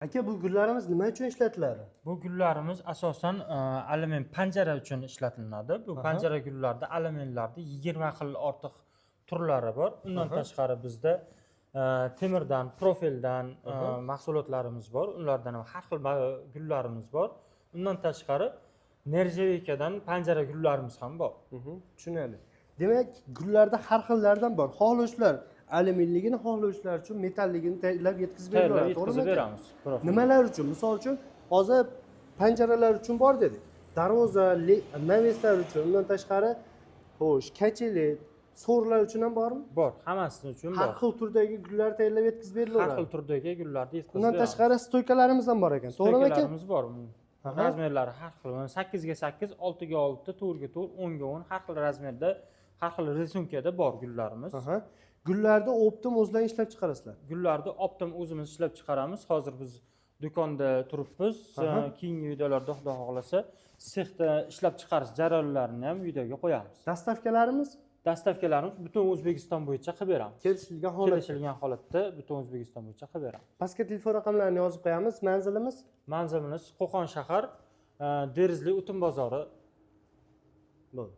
Aka, bu gullarimiz nima uchun ishlatiladi? Bu gullarimiz asosan alyumin panjara uchun ishlatiladi. Bu panjara gullarida alyuminlarda 20 xil ortiq turlari bor. Undan tashqari bizda temirdan, profildan mahsulotlarimiz bor. Ulardan ham har xil gullarimiz bor. Undan tashqari нержавейка dan panjara gullarimiz ham bor. Tushunarli. Demak, gullarda har xillaridan bor. Xohlovchilar alyuminligini, xohlovchilar uchun metalligini tayyorlab yetkazib Tayyorlab beriladi, to'g'rimi, yetkazib aka? beramiz. Profil. Nimalar uchun? Misol uchun, hozir panjaralar uchun bor dedik. Darvoza, навес lar uchun, undan tashqari, xo'sh, качели, so'rlar uchun ham bormi? Bor, hammasi uchun Har bor. xil turdagi gullar tayyorlab yetkazib Har berilaveradi. xil turdagi gullarni yetkazib Undan beramiz. tashqari стойка larimiz ham bor ekan, to'g'rimi, aka? Стойка larimiz bor. Размер lari har xil. Mana 8 ga 8, 6 ga 6, 4 ga 4, 10 ga 10, har xil размер da, har xil рисунка da bor gullarimiz. Gullarni оптом o'zlaring ishlab chiqarasizlar. Gullarni оптом o'zimiz ishlab chiqaramiz. Hozir biz do'konda turibmiz. Keyingi videolarda, Xudo xohlasa, sexda ishlab chiqarish jarayonlarini ham videoga qo'yamiz. Доставка larimiz? Доставка larimiz butun O'zbekiston bo'yicha qilib beramiz. Kelishilgan holatda. Kelishilgan holatda butun O'zbekiston bo'yicha qilib beramiz. Pastga telefon raqamlarini yozib qo'yamiz. Manzilimiz? Manzilimiz Qo'qon shahar, Derizli o'tin bozori. Bo'ldi.